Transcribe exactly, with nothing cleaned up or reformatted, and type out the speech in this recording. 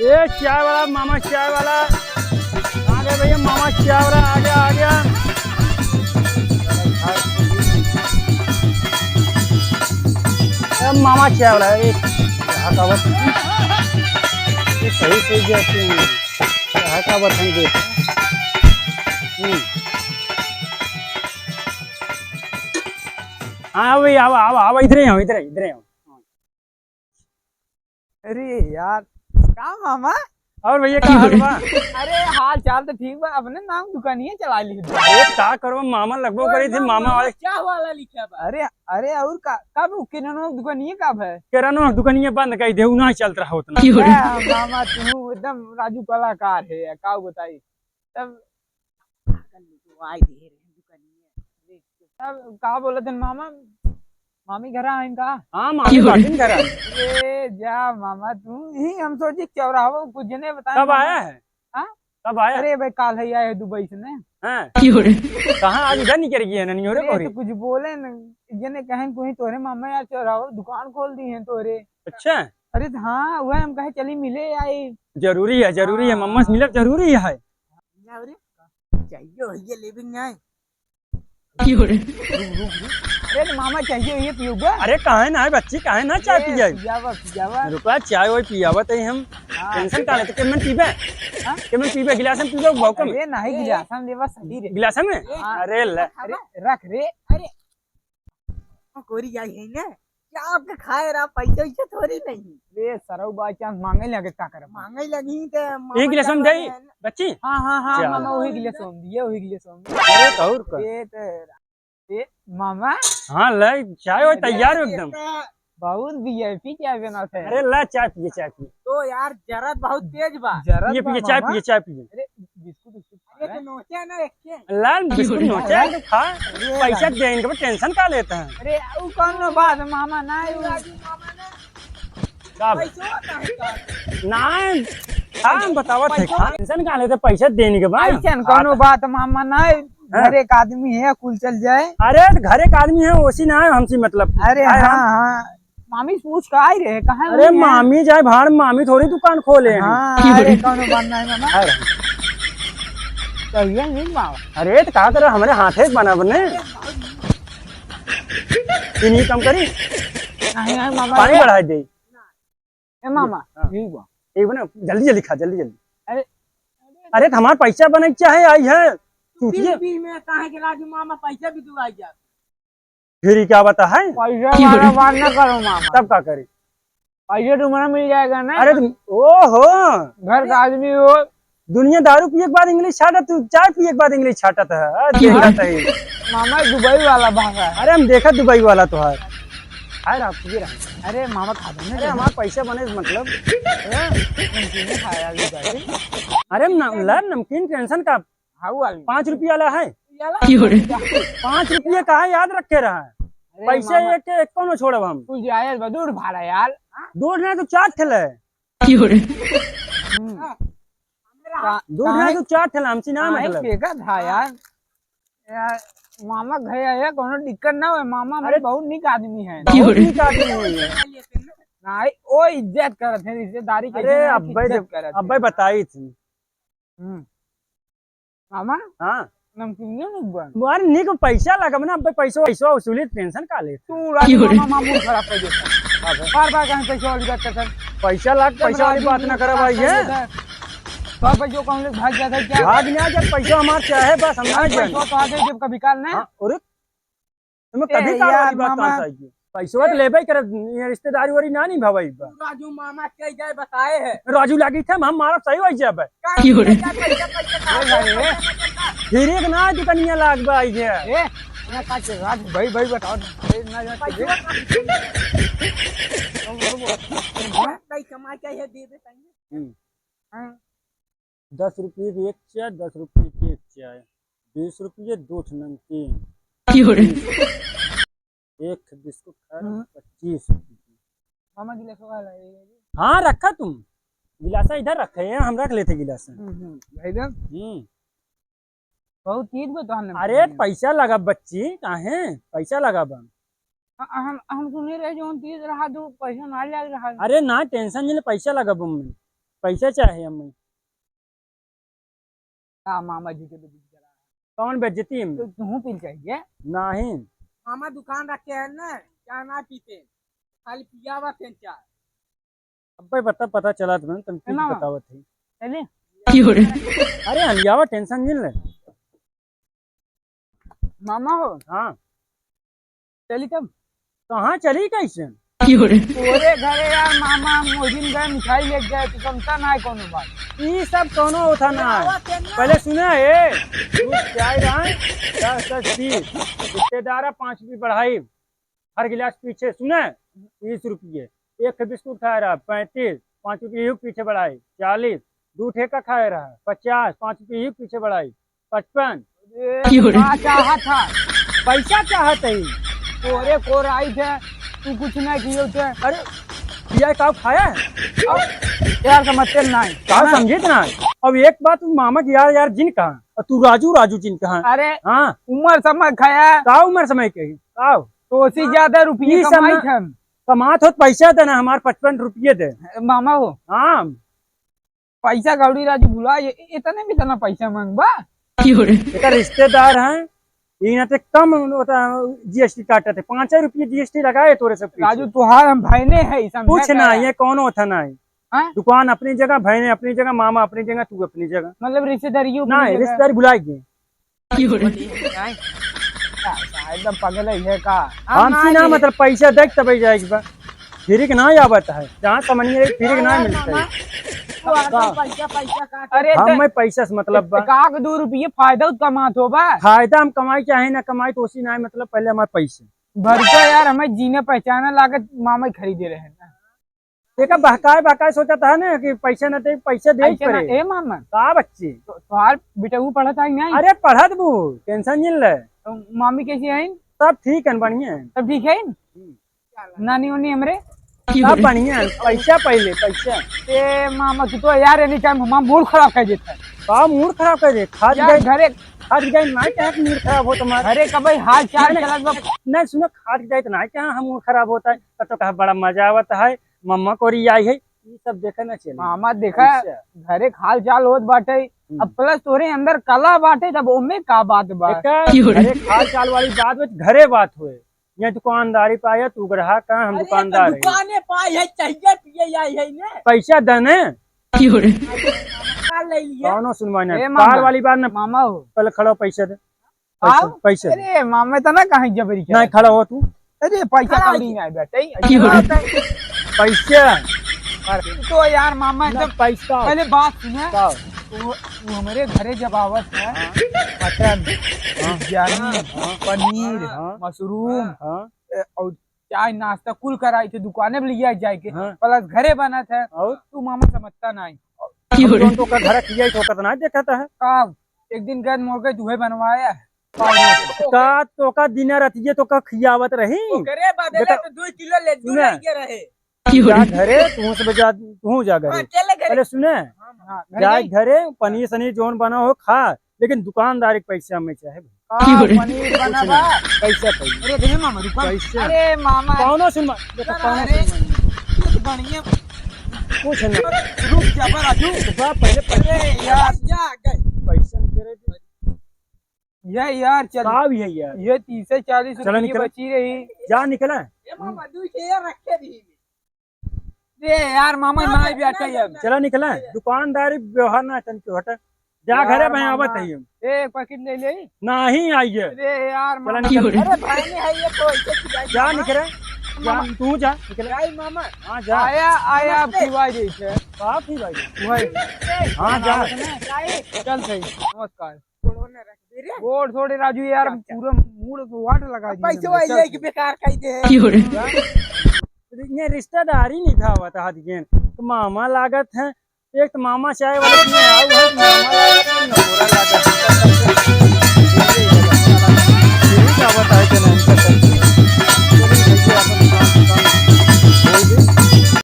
ए, चाय वाला, मामा चाय वाला। आ गया भैया, मामा चाय वाला, आ गया, आ गया। ए, मामा चाय वाला, ए, कहाँ का बस? ये सही, सही जाते हैं। कहाँ का बस हम देख। हम्म। हाँ, भाई, आवा, आवा, आवा, इधर ही आओ, इधर ही, इधर ही आओ। अरे यार, का मामा? और भैया, का हाल बा? अरे, हाल चाल तो ठीक बा, अपने नाम दुकानिया चला ली। अरे, का करबो, मामा लगबो करी थी, मामा वाले। चाय वाला लिखा बा। अरे, अरे, और का, कब किराना दुकानिया कब है? किराना दुकानिया बंद कर दे, उ ना चलत रहा उतना। ए, मामा, तू एकदम राजू कलाकार है, का बताई? तब तब का बोलत हन मामा? मामी घरा आइन का? हाँ, मामी बाटिन घरा। ए, जा मामा, तू ही हम सोची चौराहा कुछ जने बताए कब मामा। आया है? हाँ? कब आया? अरे भाई, काल है आया है दुबई से ने। हाँ। कहाँ आज इधर निकल गई है ननियोरे अरे, कोरी? तो कुछ बोले न, जने कहें कोई तोरे मामा यार चौराहा दुकान खोल दी है तोरे। अच्छा। अरे तो हाँ, वह हम कहे चली मिले आई। जरूरी है, जरूरी है, हाँ। मम्मा से मिलब जरूरी है। या रे, चाहिए हो ये लेबे नहीं आए। रुक, रुक, रुक। अरे तो मामा चाहिए ये पियोगा? अरे काहे ना है बच्ची, काहे ना चाय ए, पियाई? पियावा, पियावा। रुका, चाय वही पियावा तई हम। हाँ। Tension का लेते, केमन पीबे? हाँ? केमन पीबे? गिलास में पीबे, भौका में? अरे नहीं, गिलास में लेवा सही रे। गिलास में? हाँ। अरे ले। अरे रख रे। अरे कोरी जाई है ना, क्या आपके खाए रहा, पैसे वैसे थोड़ी नहीं। रे सरऊ, by chance मांगे लगे का करब? मांगे लगी ते मामा एक गिलास हम चल जाई, रहे हैं ना। बच्ची? हाँ, हाँ, हाँ, चल। मामा वही गिलास हम दिए, वही गिलास हम दिए। अरे तो और का? ए ते, ए मामा। हाँ, ले, चाय हो अरे तैयार हो एकदम। बेटा। बहुत VIP चाय बनाते हैं। अरे ला, चाय पिए, चाय पिए। तो यार जरत बहुत तेज बा। जरत पिए, बा पिए, चाय मामा। पिए, चाय पिए। अरे बिस्कुट, बिस्कुट अरे तो नोचा ना एक के। लाल बिस्कुट नोचा है तो खा। अरे पैसा लाल। दे इनके, tension का लेता है? अरे उ कौनो बात मामा ना, उ राजू मामा ना। का बा? पैसो होता है का? ना, हम बतावत है, पैसो खा। Tension का लेते, पैसा देने के बाद। ऐसन कौनो बात मामा ना, हाँ। घर एक आदमी है, कुल चल जाए। अरे तो घर एक आदमी है, ओसी ना है हमसे मतलब। अरे आए हाँ, हम। हाँ। मामी से पूछ के आई रहे, कहाँ अरे हुई है? मामी जाए भाड़, मामी थोड़ी दुकान खोले हैं। हाँ, अरे कौनो बात नहीं मामा। अरे। कहिए नहीं मामा। अरे तो का करे, हमरे हाथे के बना बने। इन्हीं कम करी। नहीं, नहीं मामा, पानी ये बढ़ा दे। ए मामा, हाँ। ठीक बा। एक बने, जल्दी जल्दी खा, जल्दी जल्दी। अरे। अरे तो हमार पैसा बने के चाहे आई है। तू बीच, बीच में काहे के राजू मामा पैसा भी दुआई जा। फिर ये क्या बता है? पैसा बार बार ना करो मामा। तब का करी? पैसा तुम्हारा मिल जाएगा ना। अरे तुम, ओहो। घर का आदमी हो। दुनिया दारू पिए के बाद English छाटत, तू चाय पिए के बाद English छाटत है। आ, देखत है। मामा दुबई वाला भाषा है। अरे हम देखत दुबई वाला तोहार। हाय राम, ये रहा। अरे मामा खा दो ना। अरे हमार पैसा बने मतलब। हाँ, नमकीन खाया अभी जाके। अरे नम-, ला नमकीन tension का हाँ, वो वाली। पाँच रुपया वाला है। ये वाला? क्यों रे? पाँच रुपया का है, याद रखे रहा है। अरे पैसे मामा। एक, एक कौनो छोड़ब हम। तू जाए बा, दूर भाड़ा यार। दूर नहीं तो चार ठेले। क्यों रे? हम्म। का-, दूर काहे? नहीं तो चार ठेले, हमसे ना काहे मतलब। फेंका था यार? यार, मामा घर आया, कौनो दिक्कत ना हो, मामा अरे। हमारे बहुत निक आदमी है। बहुत निक आदमी है। नहीं, ओ इज्जत करत है, रिश्तेदारी के अरे, इज्जत अब्बे इज्जत जब, करत है। अब्बे बताई थी। हम्म। मामा? हाँ। नमकीन नहीं निक बन। अरे निक पैसा लगब ना, अब पैसा, पैसा वसूली, tension का ले? तू राजू मामा, मामा मूड खराब कर देता। बार बार कहीं पैसा वाली बात करता है। पैसा लाग, जब पैसा वाली राजू बात ना करब, आई है। तो आप जो कहूँ भाग जाता है क्या? भाग नहीं आ, जब पैसा हमार चाहे बस हम ना अरे जाए। पैसा तो आ जाए जब कभी काल ना। हाँ, अरे तुम्हें ए, कभी काल यार, वाली बात मामा। कहाँ से आएगी? पैसवा तो लेबे करे, ये रिश्तेदारी वारी ना निभावे बा। राजू मामा के जाए बताए है। राजू लागी थे, हम मारब सही हो जाबे। का क्यों रे? पैसा, पैसा, पैसा, अरे, अरे। फिर एक ना दुकानिया लाग बा आई है। ए, ना का के राजू भाई, भाई बताओ ना। ए, ना, ना, पैसा। भाई कमाई के है, दे दे सही। हम्म। हाँ। दस रुपये की एक चाय, दस रुपये की एक चाय, बीस रुपये दो ठो नमकीन। क्यों रे? एक बिस्कुट खा, हम्म। पच्चीस रुपये की। मामा गिलास वाला है ये। हाँ, रखा तुम। गिलासा इधर रखे हैं, हम रख लेते गिलासा। हम्म, हम्म, भाई साहब। हम्म। बहुत चीज बा तो हमने अरे, पैसा लगा बच्ची, काहे? पैसा लगा बा। ह-, हम, हम सुने रहे जौन चीज रहा, जो पैसा ना लाग रहा। अरे ना, tension नहीं ले, पैसा लगा बा में। पैसा चाहे हमें। का मामा जी के बेइज्जती करा? कौन बेइज्जती में? तो तू पी चाहिए? नहीं। मामा दुकान रखे हैं ना, क्या ना पीते, खाली पियावा थे चाय। अब्बे बता, पता चला तुम्हें, तुम है कुछ मामा। बतावत है। चले? अरे हलियावा, tension नहीं ले। मामा हो। हाँ। चली तब। कहाँ चली कैसे? तोरे घरे यार मामा, मोहिन गए मिठाई लेके गए, तू समझता ना है कोनो बात। ई सब कोनो होता ना है। पहले सुना है, दूध चाय रहा है, दस, दस, बीस, रिश्तेदार है, पाँच रुपये बढ़ाई। हर गिलास पीछे सुने, तीस रुपये। एक ठे बिस्कुट खाए रहा, पैंतीस, पाँच रुपये ही पीछे बढ़ाई, चालीस। दू ठे का खाए रहा, पचास, पाँच रुपये ही पीछे बढ़ाई, पचपन। अरे, का चाहत था? पैसा चाहत है। तोरे कोर आई थे, तू कुछ नहीं कियो थे। अरे, भैया, का खाया है? अब यार, समझते नहीं। का समझित ना? अब एक बात, तू मामा की यार, यार जिन कहा, और तू राजू, राजू जिन कहा। अरे, हाँ। उम्र समय खाया। का उम्र समय कही? का? तो उसी हाँ। ज्यादा रुपये ई सब कमाई ना थे हम। कमात हो तो पैसा देना, हमार पचपन रुपये दे। मामा हो। हाँ। पैसा कौड़ी राजू भुला, ये, इतने भी इतना पैसा मांगबा? एकर रिश्तेदार हैं, ई ना ते कम होता, जीएसटी काटत है, पाँच रुपये जीएसटी लगाए तोरे सब पीछे। राजू, तुहार हम भाई ने है, समझा कुछ कर। ना, ये कौनो था ना है। हाँ? दुकान अपनी जगह, भाई ने अपनी जगह, मामा अपनी जगह, तू अपनी जगह। मतलब रिश्तेदारी अपनी ना, जगह। रिश्तेदारी भुला गए। नहीं। एकदम पगल है ये का? हमसे ना मतलब पैसा देख तब जाए बा। फ्री के ना आवत है, जहाँ समझ में फ्री के ना मिलता है। मामा, तू आजकल का? पैसा, पैसा काट। अरे हम तो मैं पैसा से मतलब बा। एक आध दो रुपये फायदा कमात हो बा। फायदा हम कमाई चाहे ना कमाई तो उसी ना मतलब पहले हमारे पैसे। भर को यार हमें जीने पहचाने लागत मामा ही खरीदे रहे ना। देखा, बहकाए, बहकाए सोचत है ना कि पैसा न दे, पैसा दे ऐसे ना, पड़े। ए मामा। का बच्ची? तो, तोहार बेटऊ पढ़त है कि नहीं? अरे पढ़त बू, tension नहीं ले। तो मामी कैसी है? सब ठीक है, बढ़िया है। सब ठीक है? हम्म। नानी उनी हमरे? सब बढ़िया है, पैसा पहले, पैसा। ए मामा, तू तो यार any time हमारा mood खराब कर देता है। का mood खराब कर दे? खात यार गए, घरे खात गए ना, क्या mood खराब हो तुम्हारा? घरे का भाई हाल चाल नहीं, चलत बा। नहीं, सुनो, खात गए तो ना, क्या हम mood खराब होता है? तो, तो कहा बड़ा मजा आवत है। मम्मा कोरी आई है, ई सब देखे ना चले। मामा देखा, अच्छा। घरे के हाल चाल होत बाटे, हम्म। अब plus तोरे अंदर कला बाटे, तब ओमे का बात बा? देखा, क्यों रे? घरे के हाल चाल वाली बात बा, घरे बात होए। ये दुकानदारी पाए, तू ग्राहक है, हम अरे, दुकानदार तो है। दुकाने पाए है, चाहिए पिए आई है ने। पैसा देने। क्यों रे? का ले लिए? कौनो सुनवाई ना। ए मामा, कार वाली बात ना। मामा हो। पहले खड़ा हो, पैसा दे। पैसा, आओ। पैसा। अरे मामा, इतना काहे जबरी करे? नहीं, खड़ा हो तू। अरे पैसा खड़ा कौड़ी हो। नहीं बेटा, ये क्यों? पैसा। अरे तो यार मामा, ना, एकदम पैसा। पहले बात सुने। का? वो, वो हमरे घरे जब आवत है, हाँ। मटन, हाँ। बिरयानी, हाँ। पनीर, हाँ। मशरूम, हाँ। ए, और चाय नाश्ता कुल कराई थे, दुकाने पे लिया जाए के, हाँ। plus घरे बनत है। और? तू मामा समझता नहीं। क्यों रे? हम तो ओकर घर किया ही तो ओकर ना देखता है। का? एक दिन गए मोर के दुहे बनवाया है। का तो का दिन रात ये तो का खियावत रही? ओकरे बदले देखा, तो दो किलो लड्डू सुने। लेके रहे। जा घरे, तू से बजा, तू जा घरे। हाँ, चले घरे। पहले सुने, हाँ, घर जा गई। घरे, पनीर सनीर जोन बना हो खा, लेकिन दुकानदारी के पैसे हमें चाहे भाई। हाँ, पनीर बना कुछ बा। नहीं, पैसा चाहिए। अरे, दे मामा, रुको। पैसा। अरे, मामा। कौनो सुनवा, देखो, कौनो अरे, सुनवा नहीं। कुछ बढ़िया। कुछ नहीं। रुक जा, पर राजू। रुक जा, पहले पैसा। अरे, यार, जा, गए। पैसा नहीं दे रहे। ये यार, चल। का भी है यार? ये तीस से चालीस चला रुपये निकला। बची रही। जा निकला। ए मामा, दू के यार रखे दी। ए यार, मामा, ना, ना, ना, बैठा ना, यार। ना। चला निकला। दुकानदारी व्यवहार ना तन के हटा। जा यार, घरे भाई, मामा। आवत है ये। ए, एक पैकेट ले ले। नहीं आई है। अरे यार, चला मामा। निकल। अरे भाई, नहीं है ये तो ऐसे खिलाई जा मामा। निकला। जा, मामा। तू जा, निकला। भाई मामा। हाँ, जा। आया, आया, नमस्ते। पीवाई दे इसे। का पीवाई दे? भाई। हाँ, जा। भाई। चल सही। नमस्कार। गोड़ो न रख दे रे। गोड़ छोड़े राजू यार, अच्छा। पूरा मूड को वाट लगा अब दिया पैसे मैंने। वही चल है कि तू। बेकार कह दे। क्यों रे? ये रिश्तेदारी निभावत हाथ गेन। तो मामा लागत है, एक तो मामा चाय वाले पीने आओ है, मामा लागत है, नगोरा लागत है। यही का बताए के नहीं।